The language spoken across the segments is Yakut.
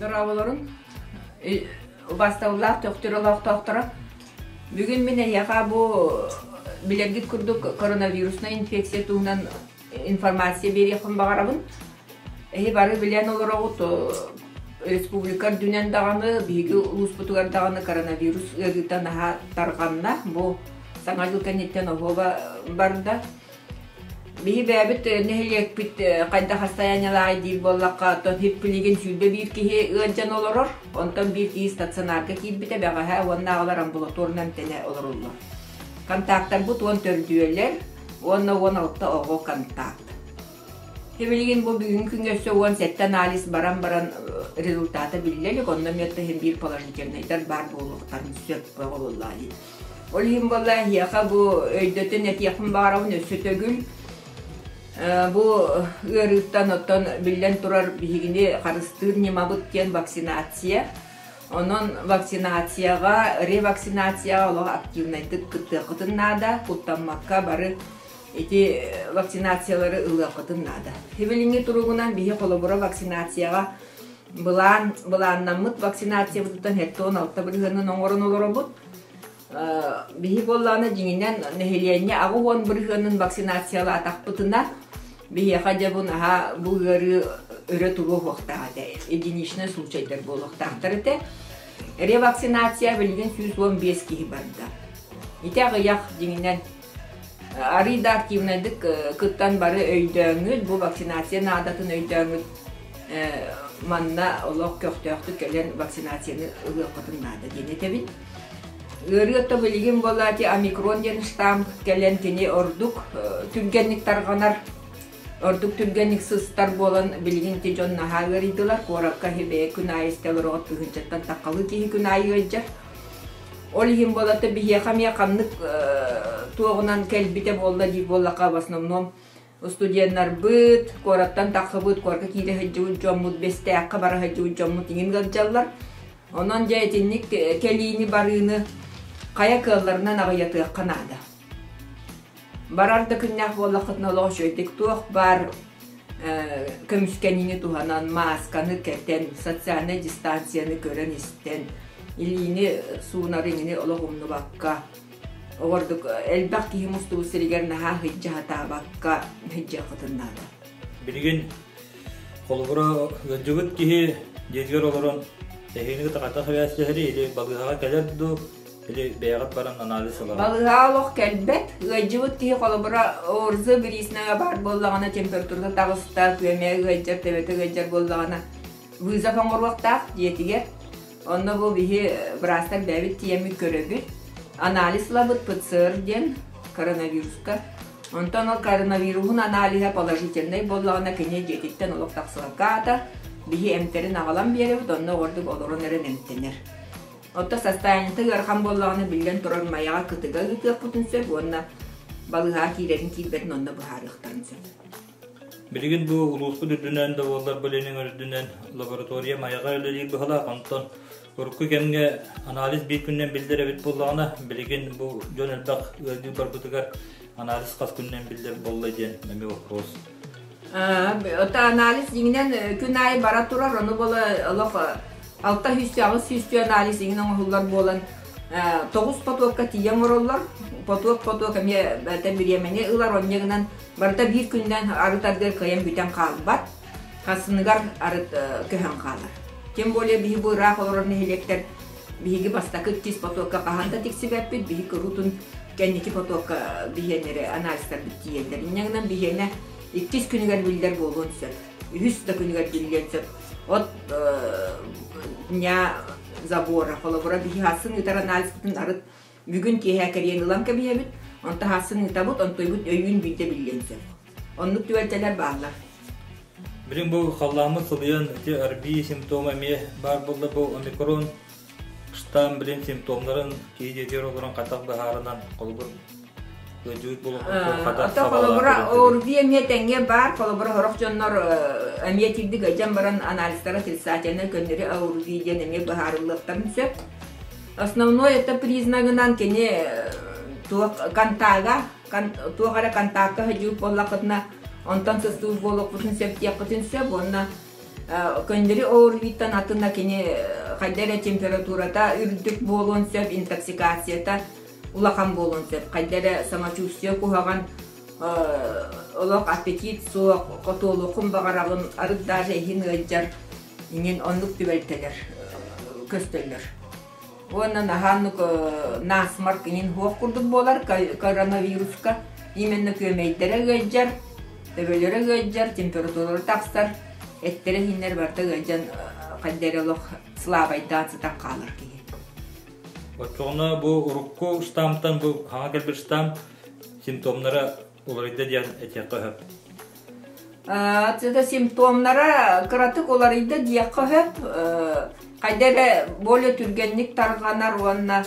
Дорооболорун, убаастабыллаах төхтүр олохтоохторо. Бүгүн мин эһиэхэ бу билэргит курдук коронавируснай инфекция туһунан информация биэриэхпин баҕарабын. Эһи бары билэн олороҕут, республика үрдүнэн даҕаны, биһиги улууспутугар даҕаны коронавирус ыарыыта наһаа тарҕанна. Бу Саҥа дьыл кэнниттэн оһуоба барда. Биһи бэйэбит нэһилиэкпит хайдах расстояниелааҕый диир буоллахха, оттон хиппилигин 21 киһи ыалдьан олорор, онтон биир киһи стационарга киирбитэ бэҕэһээ уонна аҕалар амбулаторынан эмтэнэ олороллор. Контактарбыт 14-үөлэр уонна 16 оҕо контакт. Билигин бу бүгүҥҥү күҥҥэ өссө 17 анализ баран баран результата биллэ илик, онно эмиэ иһин биир положительнайдар баар буолуохтарын сөп буоллаҕа дии. Ол иһин буолла эһиэхэ бу өйдөтөн этиэхпин баҕарабын өссө төгүл бу ыарыыттан оттон биллэн турар биһигини харыстыыр ньымабыт диэн вакцинация. Онон вакцинацияҕа, ревакцинацияҕа олох активнайдык кыттыаххытын наада, куттаммакка бары ити вакцинациялары ылыаххытын наада. Билиҥҥи туругунан биһи холобура вакцинацияҕа былаан былааннаммыт вакцинациябытыттан 76 бырыһыанын оҥорон олоробут. Биһи буоллаҕына дьиҥинэн нэһилиэнньэ 80 бырыһыанын вакцинациялаатахпытына биһиэхэ дьэ бу наһаа бу ыарыы өрө туруо суохтаах этэ. Единичный случайдар буолуохтаахтар этэ. Ревакцинация билигин 115 киһи барда. Ити аҕыйах дьиҥинэн арыый да активнайдык кыттан бары өйдөөҥҥүт, бу вакцинация наадатын өйдөөҥҥүт манна олох көхтөөхтүк кэлэн вакцинацияны ылыаххытын наада диэн этэбин. Ыарыы отто билигин буолаати омикрон диэн штамм кэлэн кини ордук түргэнник тарҕанар, ордук түргэнник сыстар буолан билигин ити дьон наһаа ыарыйдылар. Куоракка бэйэ күн аайы истэ олороҕут тыһыынчаттан таххалыы киһи күн аайы ыалдьар. Ол иһин буолата биһиэхэ эмиэ ханнык туоҕунан кэлбитэ буолла диир буоллахха в основном студеннарбыт, куораттан таххыбыт, куоракка киирэ сылдьыбыт дьоммут, Бэстээххэ бара сылдьыбыт дьоммут иҥин ыалдьаллар. Онон дьэ итинник кэлиини-барыыны хайа кыалларынан аҕыйатыахха наада. Барар да күннээх буоллаххытына олох үчүгэйдик туох баар көмүскэниини туһанан, маасканы кэтэн, социальнай дистанцияны көрөн-истэн, илиини суунары иҥини олох умнубакка, оҕордук элбэх киһи мустубут сиригэр наһаа сылдьа сатаабакка сылдьыаххытын наада. Билигин холобура ыалдьыбыт киһи дьиэтигэр олорон эһигини кытта хайдах сибээстэһэрий или балыыһаҕа кэлэр дуу или бэйэҕит баран анализ ылаҕыт? Балыыһаҕа олох кэлбэт. Ыалдьыбыт киһи холобура ОРЗ бириисинэҕэ баар буоллаҕына температурата таҕыста, күөмэ ыалдьар, төбөтө ыалдьар буоллаҕына вызов оҥоруохтаах дьиэтигэр. Онно бу биһи быраастар бэйэбит тиийэммит көрөбүт. Анализ ылабыт ПЦР диэн коронавируска. Онтон ол коронавируһун аналиһа положительнай буоллаҕына кини дьиэтиттэн олох тахсыбакка аата биһи эмтэрин аҕалан биэрэбит, онно ордук олорон эрэн эмтэнэр. Оттон состояниета ыарахан буоллаҕына биллэн турар Майаҕа кытыга ыытыахпытын сөп уонна балыыһаҕа киирэрин киирбэтин онно быһаарыахтарын сөп. Билигин бу улууспут үрдүнэн да буоллар бу Ленин үрдүнэн лаборатория Майаҕа үлэлиир быһалаах, онтон урукку кэмҥэ анализ биир күнүнэн биллэр эбит буоллаҕына, билигин бу дьон элбэх ыалдьыы барбытыгар анализ хас күнүнэн биллэр буолла диэн эмиэ вопрос. Это анализ дьиҥинэн күн аайы бара турар, ону буола олох 600 800 анализ иҥин оҥоһуллар буолан тоҕус потокка тиийэ оҥороллор. Поток-поток эмиэ бириэмэни ылар, онньа гынан барыта биир күнүнэн арыт ардыгар кыайан бүтэн хаалбат, хасыныгар арыт көһөн хаалар. Тем более биһи бу ыраах олорор нэһилиэктэр биһиги бастакы иккис потокка хаһан да тиксибэппит, биһи куруутун кэнники потокка биһиэннэри анализтарбыт тиийэллэр. Инньэ гынан биһиэнэ иккис күнүгэр биллэр буолуон сөп, үһүс да күнүгэр биллиэн сөп. От дня забора, холобура биһи хасын ыытар анализпытын арыт Бүгүн киэһэ кэриэн ылан кэбиһэбит, онто хасын ыытабыт, онтуйбут өйүүн биирдэ биллиэн сөп. Оннук түбэлтэлэр бааллар. Билин бу халлааммыт сылыйан ити РБ симптома эмиэ баар буолла бу омикрон штамм билин симптомнарын киһи дьиэтигэр олорон хайдах быһаарынан холобур ыалдьыбыт буолуохха хата Ото холобура ОРВИ эмиэ тэҥҥэ баар, холобура сорох дьоннор эмиэ тиийдик ыалдьан баран анализтара отрицательнай көннөрү ОРВИ диэн эмиэ быһаарыллыахтарын сөп. Основной это признагынан кини туох контага, туох эрэ контакка сылдьыбыт буоллаххытына, онтон сыстыбыт буолуохпутун сөп диэххитин сөп уонна Көннөрү ОРВИ-ттан атына кини хайда эрэ температурата үрдүк буолуон сөп, интоксикацията улахан буолуон сөп. Хайда эрэ самочувствие куһаҕан, олох аппетит суох, хотуолуоххун баҕараҕын, арыт даже иһин ыалдьар, иҥин оннук түбэлтэлэр көстөллөр. Уонна наһааннык насморк иҥин суох курдук буолар коронавируска именно күөмэйдэрэ ыалдьар, төбөлөрө ыалдьар, температуралара тахсар, эттэрэ иһиннэр барыта ыалдьан хайда эрэ олох слабайдаан сытан хаалар киһи. Оччоҕуна бу урукку штаммтан бу хаҥа кэлбит штамм симптомнара уларыйда диэн этиэххэ сөп. Это симптомнара кыратык уларыйда диэххэ сөп. Хайда эрэ более түргэнник тарҕанар уонна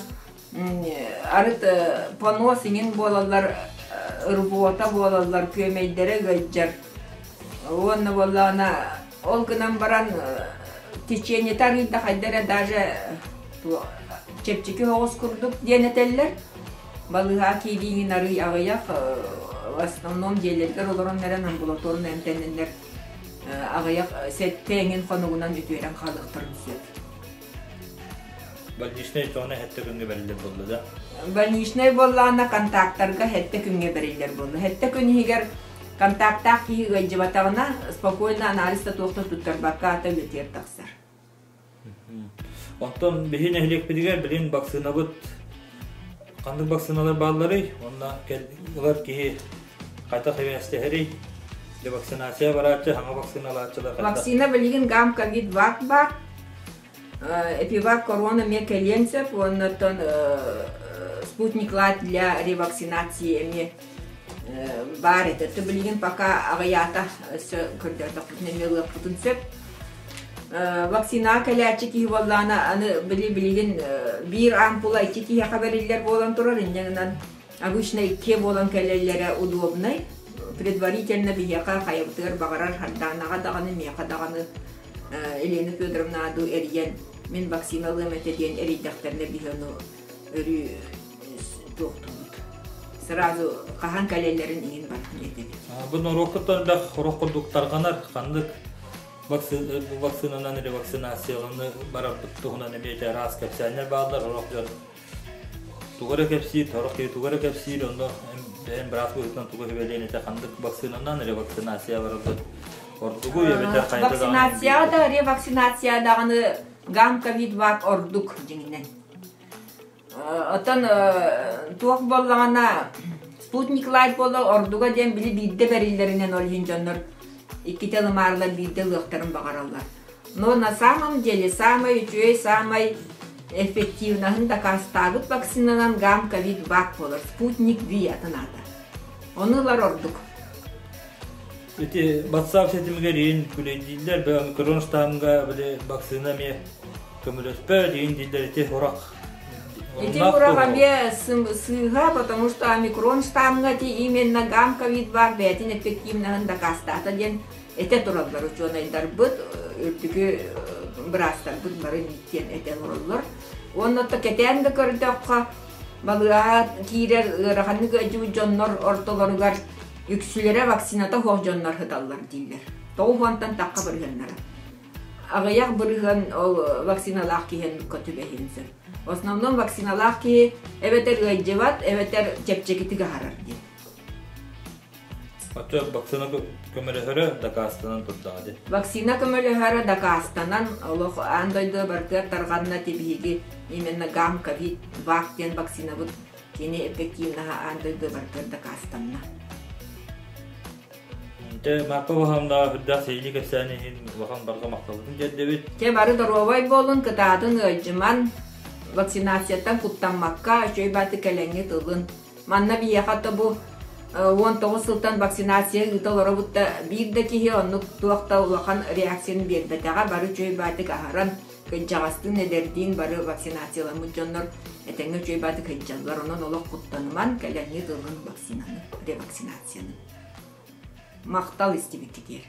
арыт понос иҥин буолаллар, ырбуота буолаллар, күөмэйдэрэ ыалдьар. Уонна буоллаҕына ол гынан баран течениета арыйда хайда эрэ даже чэпчэки соҕус курдук диэн этэллэр. Балыыһа киирииҥин арый аҕыйах, в основном дьиэлэригэр олорон эрэн амбулаторно эмтэнэннэр аҕыйах сэттэ эҥин хонугунан үтүөрэн хаалыахтарын сөп. Больничнай тоҕо сэттэ күҥҥэ бэриллэр буолла да? Больничнай буоллаҕына контактарга сэттэ күҥҥэ бэриллэр буолла. Сэттэ күн иһигэр контактаах киһи ыалдьыбатаҕына спокойно анализ да туох да туттарбакка ата үлэтигэр тахсар. Онтон биһи нэһилиэкпитигэр билин вакцинабыт ханнык вакциналар баалларый? Уонна ылар киһи хайдах эбээстэһэрий? Вакцинация барааччы, саҥа вакциналааччылар хайдах? Вакцина билигин гам ковид вак баар. Эпивак корона эмиэ кэлиэн сөп уонна оттон спутник лайт для ревакцинации эмиэ баар этэ. То билигин пока аҕыйаата өссө көрдөөтөхпүтүнэ эмиэ ылыахпытын сөп. Вакцинаҕа кэлээччи киһи буоллаҕына аны били билигин биир ампула икки киһиэхэ бэриллэр буолан турар инньэ гынан обычно иккиэ буолан кэлэллэрэ удобнай. Предварительно биһиэхэ хайабытыгар баҕарар Хардаанаҕа даҕаны, миэхэ даҕаны Елена Федоровна дуу эрийэн мин вакцина ылыам этэ диэн эрийдэхтэринэ биһи ону өрүү туохтуубут. Сразу хаһан кэлэллэрин иһин барытын этэбит. Бу норуоккуттан элбэх сорох курдук тарҕанар ханнык вакцинанан или вакцинацияланы барарбыт туһунан эмиэ араас кэпсээннэр бааллар сорох дьон тугу эрэ кэпсиир, сорох киһи тугу эрэ кэпсиир, онно бэйэм быраас быһыытынан тугу сүбэлиэн этэ ханнык вакцинанан ревакцинация барарбыт ордугуй эбэтэр хайда Вакцинацияҕа да ревакцинация даҕаны гам ковид вак ордук дьиҥинэн. Оттон туох буоллаҕына спутник лайт буола ордуга диэн били биирдэ бэриллэринэн ол иһин дьоннор иккитэ ылымаарылар биирдэ ылыахтарын баҕараллар. Но на самом деле самай үчүгэй, самай эффективноһын дакаастаабыт вакцинанан гам ковид вак буолар спутник V атын аата. Ону ылар ордук. Ити WhatsApp ситимигэр иин күлэйдииллэр, омикрон штаммга били вакцина эмиэ көмөлөспөт, иин дииллэр ити урах. Ити урах эмиэ сыыһа, потому что омикрон штаммга ити именно гам ковид вак бэйэтин эффективноһын дакаастаата диэн этэ тураллар учуонайдарбыт, үрдүкү быраастарбыт бары диэн этэ олороллор. Уонна то кэтээн да көрдөххө, балыыһа киирэр ыараханнык ыалдьыбыт дьоннор ортолоругар үксүлэрэ вакцината суох дьоннор сыталлар дииллэр. 90-тан тахха бырыһыаннара. Аҕыйах бырыһыан ол вакциналаах киһи оннукка түбэһиэн сөп. В основном вакциналаах киһи эбэтэр ыалдьыбат, эбэтэр чэпчэкитик аһарар диэн. Оччо вакцина көмөлөһөрө дакаастанан турдаҕа дии. Вакцина көмөлөһөрө дакаастанан олох аан дойду барытыгар тарҕанна биһиги именно гам ковид вак диэн вакцинабыт кини эффективноһа аан дойду барытыгар дакаастанна. Дьэ, Марпа Вахамнаҕа үрдээх сэйини кэпсээн иһин улахан барҕа махталбытын тиэрдэбит. Дьэ, бары доруобай буолун, кытаатын ыалдьыман, вакцинацияттан куттаммакка, үчүгэй бааты кэлэҥҥит ылын. Манна биһиэхэ то бу 19 сылтан вакцинация ыыта олоробут да биир да киһи оннук туох да улахан реакцияны биэрбэтэҕэ бары үчүгэй баатык аһаран кырдьаҕастыын эдэрдиин бары вакцинацияламмыт дьоннор этэҥҥэ үчүгэй баатык сылдьаллар онон олох куттаныман кэлэҥҥит ылын вакцинаны ревакцинацияны махтал истибиккитигэр.